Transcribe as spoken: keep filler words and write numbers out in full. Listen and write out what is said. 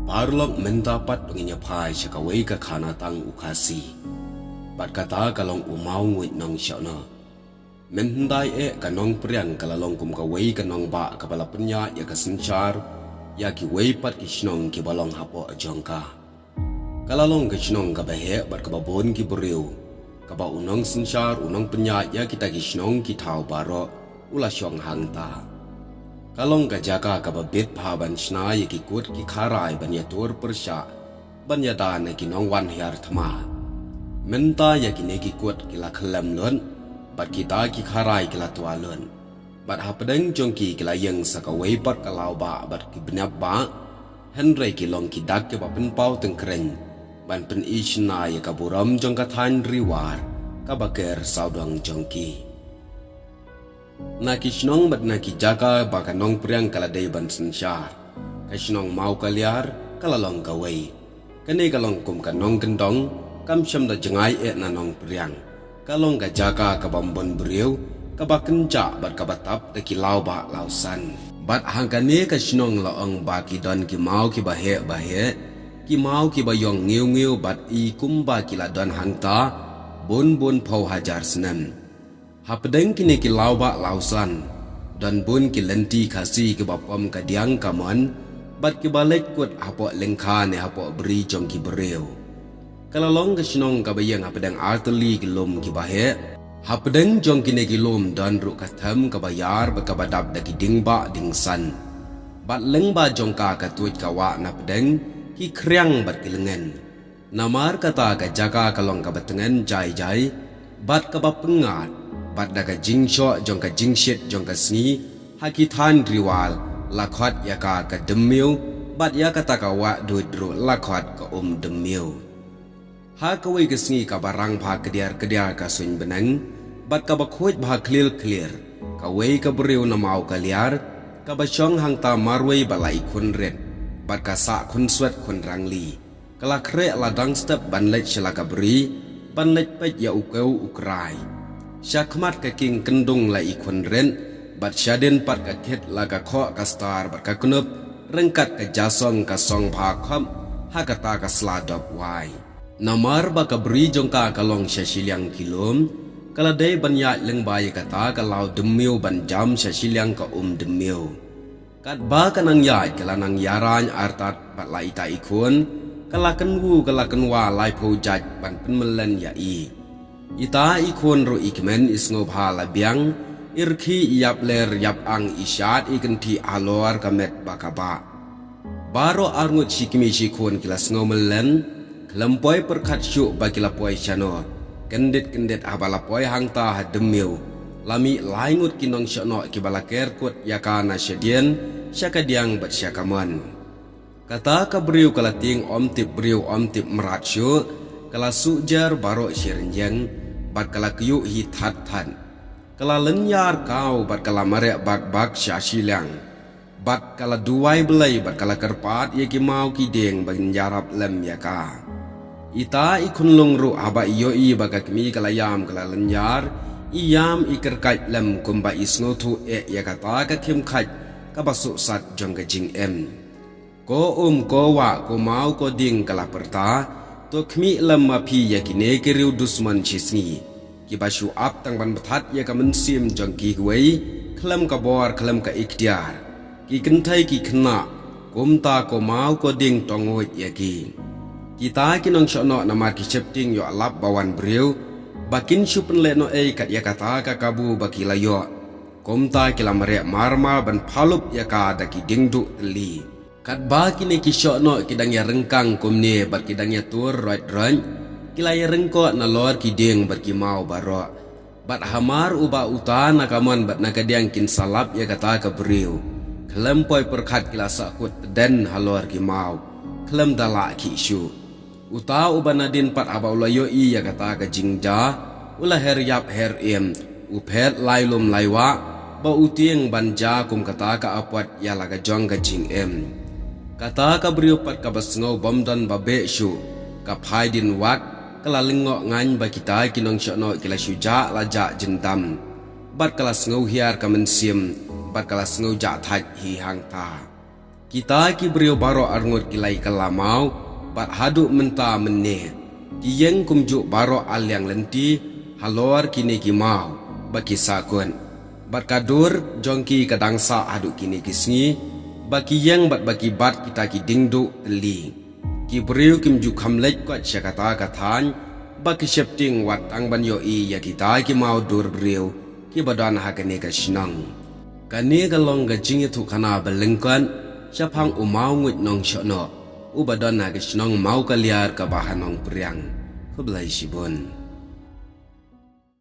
Paralok, mynta pat ngin ïa phai sha kawei ka khana tang u Khasi. Bad kata ka long u mawnguid nongshaknoh. Mynhyndai eh ka Nongpriang ka la long kum kawei ka nongbah kaba la pynïaid ïa ka synshar ïa kiwei pat ki shnong kiba long hapoh jong ka. Ka la long ka shnong kaba heh bad kaba bun ki briew, kaba u nongsynshar, u nongpynïaid ïa kita ki shnong ki thaw baroh u la shong hangta. Ka long ka jaka kaba bit bha ban shna ïa ki kut ki kharai ban ïatur pyrshah, ban ïada na ki nongwan hiar thma. Mynta ïa kine ki kut ki la khyllem lut, bad kita ki kharai ki la twa lut. Bad hapdeng jong ki ki la ïeng sa kawei pat ka lawbah bad ki bniapbah, hynrei ki long ki dak kiba pynpaw tyngkreiñ ban pyni shynna ïa ka burom jong ka thaiñ Ri War kaba ker sawdong jong ki. Na ki shnong bad na ki jaka ba ka Nongpriang ka la dei ban synshar, ka shnong Mawkaliar ka la long kawei. Kane ka long kum ka nongkyndong, kam shym da jngai eh na Nongpriang. Ka long ka jaka kaba bun briew, kaba kynjah bad kaba tap da ki lawbah lawsan. Bad hangkane ka shnong la ong ba ki don ki maw kiba heh ba heh, ki maw kiba ïong ngiewngiew bad i kumba ki la don hangta bun bun phew hajar snem. Hapdeng kine ki lawbah lawsan, don bun ki lynti Khasi kiba pom ka diang ka mon, bad kiba leit kut hapoh lyngkha ne hapoh bri jong ki briew. Ka la long ka shnong kaba ïeng hapdeng artylli ki lum kiba heh. Hapdeng jong kine ki lum don ruh ka them kaba ïar bad kaba dap da ki dingbah dingsan. Bad lyngba jong ka ka tuid ka wah na pdeng, ki khriang bad ki lyngen. Namar kata ka jaka ka long kaba tngen jai jai, bad kaba pyngngad, bad da ka jingshoh jong ka jingshit jong ka sngi, ha ki thaiñ Ri War, la khot ïa ka ka Dymmiew, bad ïa kata ka wah duid ruh la khot ka Um Dymmiew. Ha kawei ka sngi kaba rang bha kdiar kdiar ka suiñ bneng, bad kaba khuid bha khlir khlir, kawei ka briew na Mawkaliar, kaba shong hangta marwei bad la i khun rit, bad ka sah khun swet khun rangli. Ka la khreh la dang step ban leit sha la ka bri, ban leit peit ïa u kew u krai. Sha khmat ka king kyndung la i khun rit, bad shadien pat ka khit la ka khoh ka star bad ka knup, ryngkat ka jasong ka song bha khop, ha kata ka sla dop wai. Namar ba ka bri jong ka ka long sha shiliang ki lum, ka la dei ban ïaid lyngba ïa kata ka law Dymmiew ban jam sha shiliang ka Um Dymmiew. Katba ka nang ïaid ka la nang ïarain artat bad la ita i khun, ka la kynwu ka la kynwa laiphew jait ban pynmlien ïa i. Ita i khun ruh i kmen i sngewbha la biang, i rkhie i ïap ler ïap ang i shad i kynthih halor ka met ba ka bah. Baroh arngut shi kmie shi khun ki la sngew mlien, khlem poi pyrkhat shuh ba ki la poi shano. Kyndit kyndit haba la poi hangta ha Dymmiew, la mih lai ngut ki nongshaknoh kiba la ker kut ïa ka na shadien, sha ka diang bad sha ka mon. Kata ka briew ka la tieng ym tip briew ym tip mrad shuh, ka la suh jer baroh shi rynïeng, bad ka la kyiuh hi that that. Ka la lynñiar kaw bad ka la mareh bak bak sha shiliang. Bad ka la duwai Blei bad ka la kyrpad ïa ki maw ki dieng ban ïarap lem ïa ka. Ita i khunlung ruh haba i ïohi ba ka kmie ka la ïam ka la lynñiar, i ïam i kyrkait lem kumba i sngewthuh eh ïa kata ka khim khait kaba suhsat jong ka jingim. Ko um, ko wah, ko maw, ko dieng, ka la pyrta, to khmih lem ma phi ïa kine ki riew dusmon shisngi. Kiba shu ap tang ban bthat ïa ka mynsiem jong kiwei, khlem ka bor, khlem ka iktiar. Ki kynthei ki khynnah, kumta ko maw ko dieng to nguid ïa ki. Kita ki nongshaknoh namar ki sheptieng ïoh lap ba wan briew, ba kin shu pynlehnohei kat ïa kata ka kabu ba ki la ïoh. Kumta ki la mareh marmar ban phalup ïa ka da ki dieng duh tylli. Katba kine ki shaknoh ki dang ïaryngkang kumne bad ki dang ïatur roit roit, ki la ïaryngkoh nalor ki dieng bad ki maw baroh. Bad hamar uba uta na ka mon bad na ka diang kin sa lap ïa kata ka briew, khlem poi pyrkhat ki la sahkut tdem halor ki maw, khlem da lah khih shuh. Uta uba nadien pat haba u la ïohi ïa kata ka jingjia, u la her ïap her im, u phet lai lum lai wah, ba u tieng ban jia kum kata ka apot ïa la ka jong ka jingim. Kata ka briew pat kaba sngew bym don ba beh shuh, ka phai dien wad, ka la lyngngoh ngaiñ ba kita ki nongshaknoh ki la shu jah la jah jyndam. Bad ka la sngew hiar ka mynsiem, bad ka la sngew jah thait hi hangta. Kita ki briew baroh arngut ki la ïakylla maw, bad haduh mynta mynne ki ïeng kumjuh baroh ar liang lynti halor kine ki maw ba ki sahkut. Bad ka dur jong ki ka dang sah haduh kine ki sngi, ba ki ïeng bad ba ki bat kita ki diengduh tylli. Ki briew kim ju kham leit koit sha kata ka thaiñ, ba ki sheptieng wat tang ban ïohi ïa kita ki maw dur briew kiba don ha kane ka shnong. Kane ka long ka jingïathuhkhana ba lyngkot shaphang u Mawnguit Nongshohnoh, uba don ha ka shnong Mawkaliar kaba ha Nongpyriang. Khublei shibun.